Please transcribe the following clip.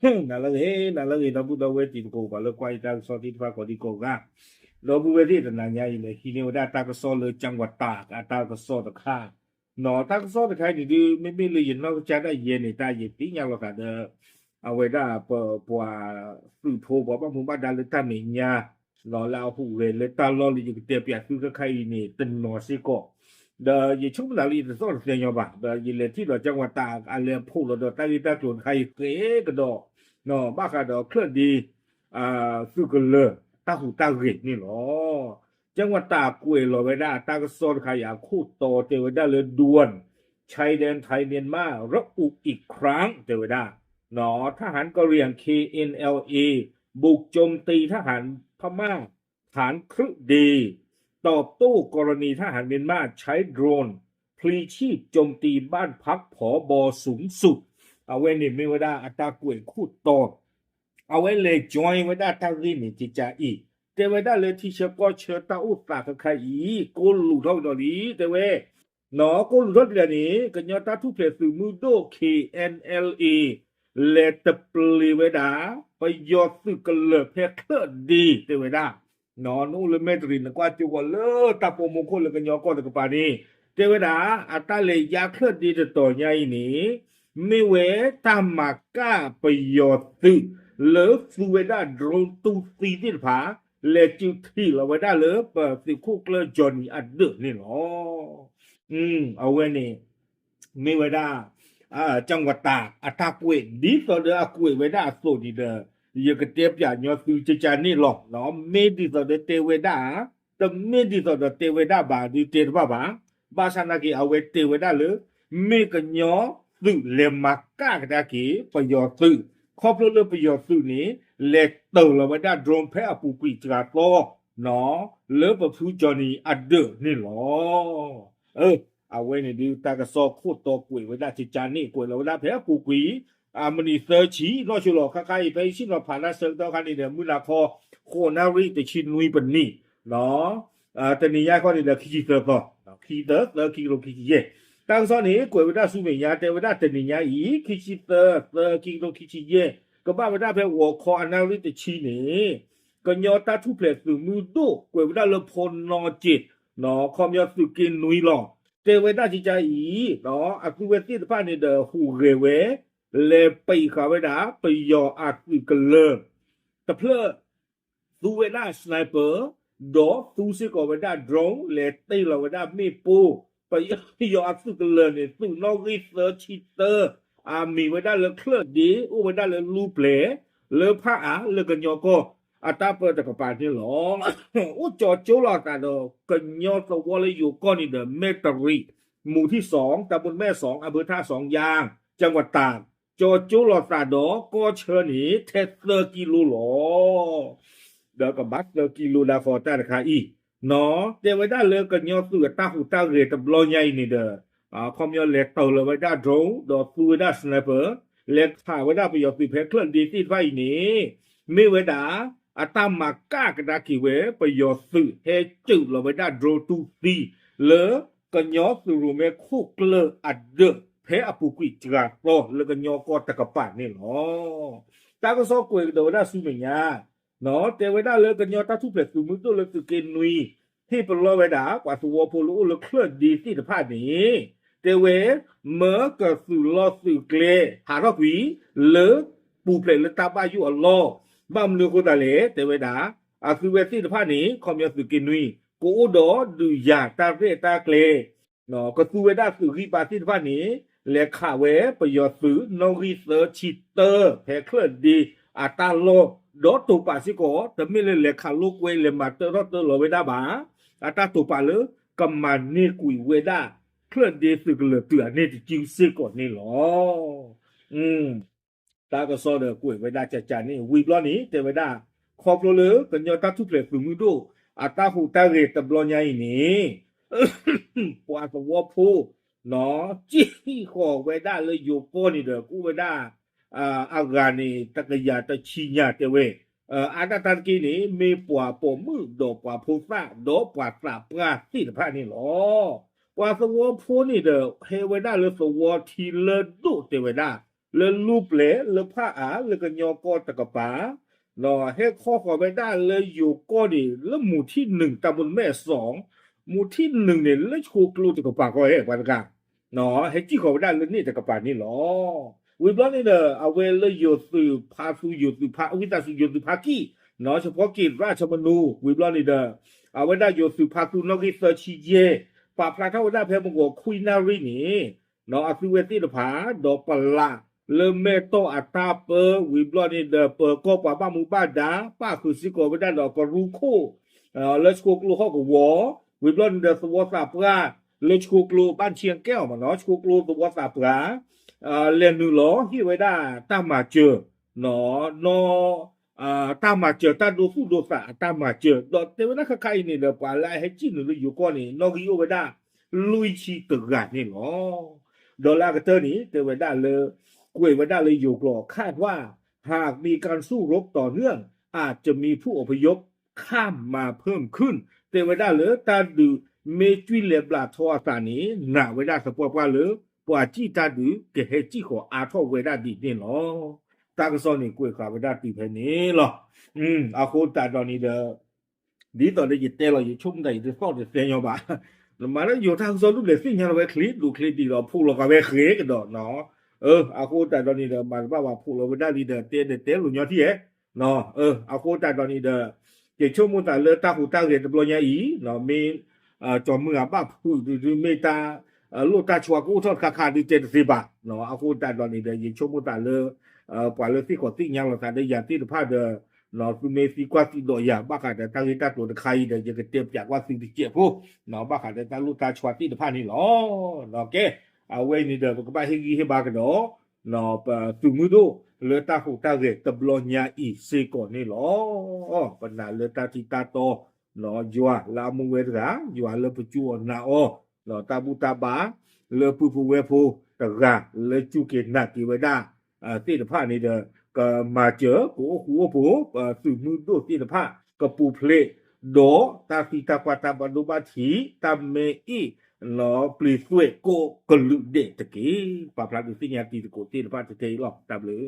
နၤလၢဂ့ၤ နၤလၢဂ့ၤ ဒီပုၢ်ဒီဝဲၢ်တံၤသကိး ပှၤလၢကွၢ်ယတၢ်ကစီၣ်သ့ၣ်တဖၣ်ကိးဒံကိးဂၤ, ဒီပုၢ်ဝဲၢ်သ့ၣ်တနၤညါအံၤန့ၣ် ဟံးန့ၢ်ဝဲဒၣ်တၢ်ကစီၣ်လၢ ကၠၣ်ဝတၤ အတၢ်ကစီၣ်တခါ, နီၢ် တၢ်ကစီၣ်တခါအံၤန့ၣ်ဒုး မ့မ့ၢ်လၢယနီၢ်ကစၢ်ဒၣ်ယဲန့ၣ် တၢ်ယသ့ၣ်ညါလိာ်သးဒီး အဝဲဒၣ်ပပှၤသုးဖိ ပှၤဘၣ်မူဘၣ်ဒါလၢတၢ်မဲာ်ညါ လၢအဟူးဂဲၤလၢတၢ်လီၢ်လၢယကတဲပၠးသုခဲခါအံၤန့ၣ် တနီၤစ့ၢ်ကီး, ဒီးယဆိကမိၣ်သးလၢယတသီၣ်တသဲညီဘၣ်, ဒီးယလဲၤထံၣ်ဒီး ကၠၣ်ဝတၤ အလဲၤဖီၣ်လီၤဒီးတၢ်ဂ့ၢ်တၢ်ကျိၤတခါအံၤဃဲကဒီး, ဘၣ်ဃးဒီးချၢၣ်ဒ့ သုးကလၢၤ တၢ်ဟူးတၢ်ဂဲၤန့ၣ်လီၤ. ကၠၣ်ဝတၤကွဲးလီၤဝဲဒၣ်အတၢ်ကစီၣ်တခါအံၤအခိၣ်တီတဲဝဲဒၣ်လၢ ด่วน ชายแดนไทยเมียนมาระอุอีกครั้ง တဲဝဲဒၣ် ทหารกะเหรี่ยง เคเอ็นแอลเอ บุกโจมตีทหารพม่า ฐานครึ่เด ตอบโต้กรณีทหารเมียนมาใช้โดรนพลีชีพโจมตีบ้านพัก ผบ สูงสุด အဝဲန့ၣ်မ့ၢ်ဝဲဒၣ်အတၢ်ကွဲးခိၣ်တီ, အဝဲလဲၤ join ဝဲဒၣ်တၢ်ဂ့ၢ်န့ၣ် ကကါအံၤ, တဲဝဲဒၣ်လၢထံဆၢကီၢ်ဆၢတၢ်အိၣ်သးခဲခါအံၤ ကိလူးထီၣ်ကဒီးလံ တဲဝဲ ကိလူးထီၣ်ဒ်လဲၣ်န့ၣ် ကညီတၢ်ထူၣ်ဖျဲးသုးမုၢ်ဒိၣ် เคเอ็นแอลเอ လဲၤတပျ့ၤဝဲဒၣ် ပယီၤသုးကလၢၤဖဲချၢၣ်ဒ့ တဲဝဲဒၣ်, နအိၣ်လၢမဲၢ်တရံး နကွၢ်ကၠိကီးလၢတၢ်ပိာ်မူခိၣ်လၢကညီကီၢ်တကပၤန့ၣ် တဲဝဲဒၣ် အတၢ်လဲၤယါချၢၣ်ဒ့တတီၤညါအံၤန့ၣ် မ့ၢ်ဝဲတၢ်မၤကၣ်ပယီၤသုး လၢသူဝဲဒၣ် drone တူၢ်သံသ့ၣ်တဖၣ် လဲၤစုးထံးလီၤဝဲဒၣ်လၢပသုးခိၣ်ကျၢၢ် Johnny အဒၢးန့ၣ်လီၤ. အဝဲန့ၣ် မ့ၢ်ဝဲဒၣ် ကၠၣ်ဝတၤ အတၢ်ကွဲး ဒ်သိးဒီးအကွဲးဝဲဒၣ်အသိးန့ၣ်ဒီး ယကတဲပၠးညီသုကကါန့ၣ်လီၤ. မ့ၢ်ဒ်သိးဒီးတဲဝဲဒၣ် တမ့ၢ်ဒ်သိးဒီးတဲဝဲဒၣ်ဘၣ်ဒုးတဲတဘၣ်ဘၣ်. ဘၣ်ဆၣ်နာ်က့ အဝဲတဲဝဲဒၣ်လၢ မ့ၢ်ကညီသုးလဲၤမၤကၣ်ကဒါက့ၤပယီၤသုး, ခီဖျိလၢပယီၤသုးန့ၣ် လဲၤတၢၤလီၤဝဲဒၣ် drone ဖဲအပူၤကွံာ်စှၤသီ လၢပဖု Johnny အဒၢးန့ၣ်လီၤ. အဝဲန့ၣ်ဒုးတၢ်ကစီၣ်ခိၣ်တီကွဲးဝဲဒၣ်ကကါန့ၣ် ကွဲးလီၤဝဲဒၣ်ဖဲအပူၤကွံာ် အမံးနံးသၢဆံ နီၢ်ဆိလီၤ ခါခါအံၤ ဖဲယဆ့ၣ်နီၤဖးတၢ်ဆၢကတီၢ်ခါန့ၣ်ဒီး မုၢ်နၤခီ ဃိးနၣ်ရံၣ်တဆံနွံပနံး တနံၤညါခီန့ၣ်ဒီး ခံဆံသၢသီ, ခံဆံသၢ သၢ ခံကထိခံဆံယဲၢ်. တၢ်ကစီၣ်န့ၣ် ကွဲးဝဲဒၣ်ဆူမဲာ်ညါ တဲဝဲဒၣ်တနံၤညါအံၤ ခံဆံသၢ သၢ ခံကထိခံဆံယဲၢ် ကဘၣ်ဝဲဒၣ်ဖဲဂီၤခီအနၣ်ရံၣ်တဆံန့ၣ် ကညီတၢ်ထူၣ်ဖျဲးသုးမုၢ်ဒိၣ် ကွဲးဝဲဒၣ်လၢဖိနီၢ်က့ၣ် ခီပညီသုးက့နွံလီၤ. တဲဝဲဒၣ်ကကါအံၤ အသုဝဲသ့ၣ်တဖၣ်န့ၣ်ဒီးဟူးဂဲၤဝဲ လဲၤပံးဃာ်ဝဲဒၣ် ပယီၤအသုးကလၢၤ တဖျၢၣ် သူဝဲဒၣ် sniper ဒီးသူစ့ၢ်ကီးဝဲဒၣ် drone လဲၤတ့ၢ်လီၤဝဲဒၣ်မ့ၣ်ပိၢ်, ပယီၤအသုးကလၢၤန့ၣ် သုးနီၣ်ဂံၢ်သၢဆံတၢ, အမံၤဝဲဒၣ်လၢချၢၣ်ဒ့ အိၣ်ဝဲဒၣ်လၢလူပျဲၢ် လၢဖၣ်အါလၢကညီကီၢ် အတၢ်ပၢတကပၤန့ၣ်လီၤ. အိၣ်ကၠီကၠိလိာ်သးဒီးကညီသဝီလၢယိၤကီၢ်န့ၣ်ဒီး မဲၢ်တရံး မူၤထံၣ်စီၣ် တၢ်ဘိမဲၢ်စီၣ် အဘၢထၣ်စီၣ်ယါ ကၠၣ်ဝတၤ ကၠီကၠိလိာ်သးဒီးကီၢ်ဆၢန့ၣ် ထဲသၢကံလိလီၤ. ဒီးကဘၣ်သၢကံလိဒၣ်ဃီတၢ်တခါအံၤ, နီၢ် တဲဝဲဒၣ်လၢကညီသုးအတၢ်ဟူးတၢ်ဂဲၤတဘျီညါအံၤန့ၣ်ဒီး ခီပညီလဲၤတၢၤလီၤဝဲဒၣ် drone ဒီးသူဝဲဒၣ် sniper လဲၤခးဝဲဒၣ်ပယီၤသုးဖဲချၢၣ်ဒ့သ့ၣ်တဖၣ်အံၤန့ၣ် မ့ၢ်ဝဲဒၣ် အတၢ်မၤကၣ်ကဒါက့ၤဝဲ ပယီၤသုးဟဲစုးလီၤဝဲဒၣ် drone တူၢ်သံ လၢကညီသုးရိၣ်မဲခိၣ်ကျၢၢ်အဒၢး ဖဲအပူၤကွံာ်စှၤသီလၢကညီကီၢ်တကပၤန့ၣ်လီၤ. တၢ်ကစီၣ်ကွဲးကဒီးဝဲဒၣ်ဆူမဲာ်ညါ တဲဝဲဒၣ်လၢကညီတၢ်ထူၣ်ဖျဲးသုးမုၢ်ဒိၣ်လၢသုးက့နွံ ဟ့ၣ်ပလီၢ်ဝဲဒၣ် ပှၤသဝီဖိလၢအိၣ်လၢချၢၣ်ဒ့သ့ၣ်တဖၣ်န့ၣ် တဲဝဲ မၢကသုးလီၢ်သုးကျဲ ဟးထီၣ်ကွံာ် လၢပူၤဖျဲးလၢတၢ်ဘၣ်ယိၣ်အလီၢ်, ဘၣ်မနုၤအဃိသတးလဲၣ် တဲဝဲဒၣ် အသုဝဲသ့ၣ်တဖၣ်န့ၣ် ခီပညီသုးက့နွံ ကအိၣ်ဒီးဒုးယၤတၢ်ရဲၣ်တၢ်ကျဲၤ ကသူဝဲဒၣ်သုးဂံၢ်ဘါသ့ၣ်တဖၣ်န့ၣ် လဲၤခးဝဲပယီၤသုးနီၣ်ဂံၢ်သၢဆံတၢ ဖဲချၢၣ်ဒ့အတၢ်လီၢ် ဒီးတိာ်ပာ်စ့ၢ်ကီး တမ့ၢ်လၢလဲၤခးလိာ်ကွဲ လဲၤမၤတၢထီၣ်တၢလီၤဝဲဒၣ်ဘၣ်, အတၢ်တိာ်ပာ်လၢ ကမၤန့ၢ်ကွံာ်ဝဲဒၣ် ချၢၣ်ဒ့သုးကလၢၤတုၤအန့ၢ်တစုစ့ၢ်ကီးန့ၣ်လီၤ. တၢ်ကစီၣ်ဒီးကွဲးဝဲဒၣ်ကကန့ၣ် ဝံၤဘျီန့ၣ် တဲဝဲဒၣ် ခီဖျိလၢကညီတၢ်ထူၣ်ဖျဲးသုးမုၢ်ဒိၣ် အတၢ်ဟူးတၢ်ဂဲၤတဘျီညါအံၤန့ၣ် ပှၤသဝီဖိ စံၣ်ဃီၤဝဲဒၣ်လၢယိၤကီၢ်န့ၣ်ဒီး ကအိၣ်ဝဲဒၣ် အဂၤန့ၣ် တကယၤတဆံညါတဲဝဲ, အါဒၣ်တၢ်တက့ၢ်န့ၣ် မ့ၢ်ပှၤပိာ်မုၣ်ဒီးပှၤဖိသၣ်ဒီးပှၤသးပှၢ်သ့ၣ်တဖၣ်န့ၣ်လီၤ. ပှၤသဝီဖိန့ၣ်ဒီး ဟဲဝဲဒၣ်လၢသဝီထံလၢဒိၣ်တဲဝဲဒၣ် လၢလူပျဲၢ်လၢဖးအါလၢကညီကီၢ်တကပၤ, ဟဲခီဃီၤဝဲဒၣ်လၢယိၤကီၢ်န့ၣ် လၢမူၤထံၣ်နုာ် တၢ်ဘိမဲာ်အစီၤ, မူၤထံၣ်နုာ်န့ၣ် လၢဆှိကျိတကပၤကီး ဟဲပှၤတဂၤ ဟဲစံၣ်ဃီၤဝဲဒၣ်လၢန့ၣ်တကပၤန့ၣ်လီၤ. ဝံၤဘျီန့ၣ်ဒီး အဝဲလၢယိၤသုးဖါသူယိၤသုးဖါ ဝံသးစူၤယိၤသုးဖါကံၣ်, ဆၢဖီက့ၤရၣ်ဆၢမနူၤ ဝံၤဘျီန့ၣ်ဒီး အဝဲဒၣ်ယိၤသုးဖါသူနီၣ်ဂံၢ်သၢဆံယဲၢ် ပာ်ဖျါထီၣ်ဝဲဒၣ်ဖဲမုၢ်ဂီၤခွံနၣ်ရံၣ်န့ၣ် အသုဝဲသ့ၣ်တဖၣ် ဒီးပလးလၢမဲၢ်တီၢ်အတၢ်ပၢ ဝံၤဘျီန့ၣ်ဒီး ပၢၤကီၢ်ပှၤဘၣ်မူဘၣ်ဒါ ပၣ်ဃုာ်စ့ၢ်ကီးဝဲဒၣ်ဒီးကရူၢ်ခိၣ် လၢဆှိကျိဟီၣ်ကဝီၤ, ဝံၤဘျီန့ၣ်ဒီးသဝီသးပှၢ် လၢဆှိကျိဘၣ်ဆံကဲအီၤမးနီၤ ဆှိကျိသဝီသးပှၢ် လဲၤနုာ်လီၤဟ့ၣ်ဝဲဒၣ်တၢ်မၤစၢၤ နီၢ် တၢ်မၤစၢၤတၢ်ဒိသူၣ်ဒိသးအတၢ်မၤစၢၤ ဒီးတဲဝဲဒၣ်ခဲခါအံၤန့ၣ်ဒီး ပှၤလၢအဟဲစံၣ်နုာ်လၢယိၤကီၢ်န့ၣ် နီၣ်ဂံၢ်အိၣ်ဝဲဒၣ် လွံၢ်ဆံတဂၤန့ၣ်လီၤ. ဒီးလၢအကတၢၢ်န့ၣ် တဲဝဲဒၣ်လၢ ကွဲးဝဲဒၣ်လၢယိၤကျိာ် คาดว่า หากมีการสู้รบต่อเนื่อง อาจจะมีผู้อพยพข้ามมาเพิ่มขึ้น တဲဝဲဒၣ်လၢတၢ်ဒုးမ့ၢ်ကွံာ်လဲၤဘျးထီအသးန့ၣ် နာ်ဝဲဒၣ်သပှၢ်ပှၢ်လၢ ပှၤစံၣ်တၢ်ဒုးကဟဲစံၣ်ဃီၤအါထီၣ်ဝဲဒၣ်ဒ်န့ၣ်လီၤ. တၢ်ကစီၣ်န့ၣ်ကွဲးဃာ်ဝဲဒၣ်တုၤဖဲန့ၣ်လီၤ. အဃိသတးဒီးန့ၣ်ဒီး ဒ်သိးဒီးယတဲလီၤ ယဆိကမိၣ်သးယတသီၣ်တသဲညီဘၣ်. နမၤလၢယိၤတၢ်ကစီၣ်ဒူၣ်လဲၣ်သ့ၣ်ညါလီၤဝဲချ့ဒိၣ်ချ့ဒံးဒီး ဖိးလီၤဃာ်ဝဲဃဲကဒီးနီၤ. အဃိသတးဒီးန့ၣ်ဒီး မၤတဘၣ်ဘၣ် ဖိးလီၤဝဲဒၣ်လံဒီး တဲဒီးတဲလိာ်ညီထံၣ်ဧဲ. အဃိသတးဒီးန့ၣ်ဒီး ယဆိကမိၣ်သးလၢတၢ်ဟူးတၢ်ဂဲၤတဘျီညါအံၤ မ့ၢ် ကၠီၤမုၢ်အဘၣ်ဖုးဒုး မ့ၢ်တၢ် လိၣ်တၢ်ဆှါကအိၣ်ထီၣ်တခါခါဒုးတဲတသ့ဘၣ်. အဃိသတးဒီးန့ၣ်ဒီး ယဆိကမိၣ်သးလၢ ပှၤလၢသ့ၣ်ခီၣ်သ့ၣ်ညါလီၤသးဒီးယၤသ့ၣ်တဖၣ်ဒီး သုမ့ၢ်သံကွၢ်သံဒိးယၤ ဘၣ်ဃးဒီးတၢ်ဂ့ၢ်တၢ်ကျိၤတခါအံၤဒီး ယကတဲပၠးကွၢ်သုတစဲးဖိ ဘၣ်ဃးဒီးတၢ်လိၣ်တၢ်ဆှါသ့ၣ်တဖၣ်န့ၣ်လီၤ. ကဲ အဝဲအံၤန့ၣ်ဒီး ပကဘၣ်ဟ့ၣ်ဂံၢ်ဟ့ၣ်ဘါကဒီး ပသုးမုၢ်ဒိၣ်လၢတၢ်ဟူးတၢ်ဂဲၤတဘျီညါအံၤစ့ၢ်ကီးန့ၣ်လီၤ. ပနာ်လၢတၢ်ထံတၢ်တီ ယွၤလၢအမူဝဲတဂၤ ယွၤလၢပစိာ်အီၤနာ်အီၤ တၢ်ဘူၣ်တၢ်ဘါ လၢပုၢ်ဖိဝဲၢ်ဖိတဂၤ လၢစူၢ်က့ၤနာ်က့ၤဝဲဒၣ် သ့ၣ်တဖၣ်န့ၣ်ဒီး ကမၤစၢၤ ကအိၣ်ဃူအိၣ်ဖိး ပသုးမုၢ်ဒိၣ်သ့ၣ်တဖၣ် ကပူၤဖျဲး ဒီးတၢ်သံတၢ်ပှၢ်တၢ်ဘၣ်ဒိဘၣ်ထံး တၢ်မဲအ့ၣ် ပျံၤသွဲးကိးကလုာ်ဒဲးတက့ၢ်. ပာ်ဖျါဒုးသ့ၣ်ညါတံၤသကိးသ့ၣ်တဖၣ်ထဲအံၤလီၤ. တၢ်ဘျုး